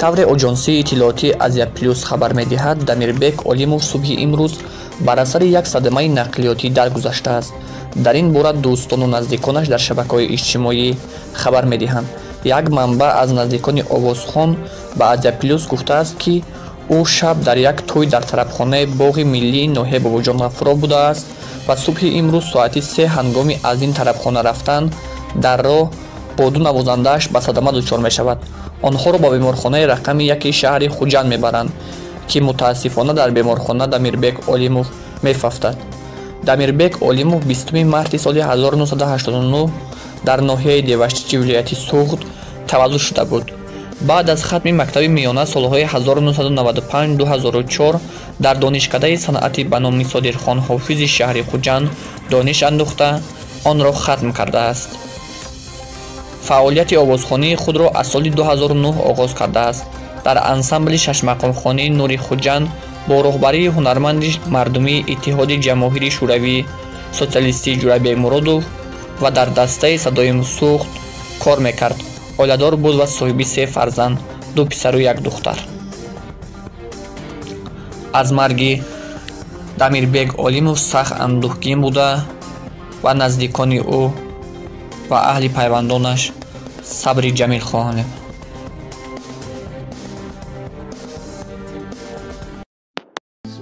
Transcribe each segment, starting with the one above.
Тавре оҷонсии иттилоотии Азия Плюс хабар медиҳад, Дамирбек Олимов субҳи имрӯз бар асари як садамаи нақлиётӣ даргузаштааст. Дар ин бора дӯстону наздиконаш дар шабакаҳои иҷтимоӣ хабар медиҳанд. Як манбаъ аз наздикони овозхон ба Азия Плюс гуфтааст, ки ӯ шаб дар як тӯй дар тарабхонаи боғи миллии ноҳияи Бобоҷон Ғафуров будааст ва субҳи имрӯз соати 3 ҳангоми аз ин тарабхона рафтан дар роҳ бо ду навозандааш ба садама дучор мешавад. Онҳоро ба беморхонаи рақами 1 шаҳри Хуҷанд мебаранд, ки мутаассифона дар беморхона Дамирбек Олимов мефавтад. Дамирбек Олимов 20 марти соли 1989 дар ноҳияи Деваштичи вилояти Суғд таваллуд шуда буд. Баъд аз хатми мактаби миёна солҳои 1995-2004 дар донишкадаи санъати ба номи Содирхон Ҳофизи шаҳри Хуҷанд дониш андӯхта, онро хатм кардааст. Фаъолияти овозхонии худро аз соли 2009 оғоз кардааст. Дар ансамбли шашмақомхонии Нури Хуҷанд бо роҳбарии ҳунарманди мардумии Иттиҳоди Ҷамоҳири Шӯравӣ социалистӣ Ҷурабек Муродов ва дар дастаи садои Суғд кор мекард. Оиладор буд ва соҳиби 3 фарзанд, 2 писару 1 духтар. Аз марги Дамирбек Олимов сахт андӯҳгин буда ва наздикони ӯ ва аҳли пайвандонаш сабри ҷамил хоҳонем.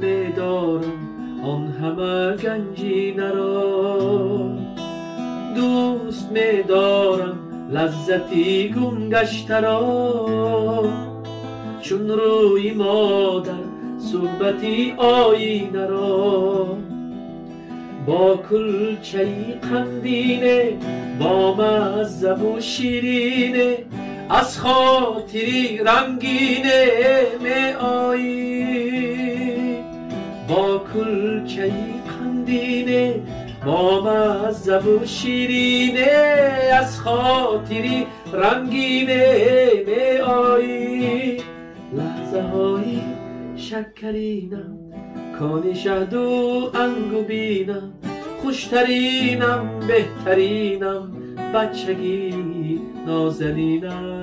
Медорам он ҳама ганҷинаро, дӯст медорам лаззати гумгаштаро, чун рӯи модар суҳбати оинаро, бо кулчаи қандине, бо маззаву ширине, аз хотири рангине меоӣ. Бо кулчаи қандине, бо маззаву ширине, аз хотири рангине меоӣ. Лаҳзаҳои шаккаринам, кони шаҳду ангубинам, хуштаринам, беҳтаринам, бачагии нозанинам.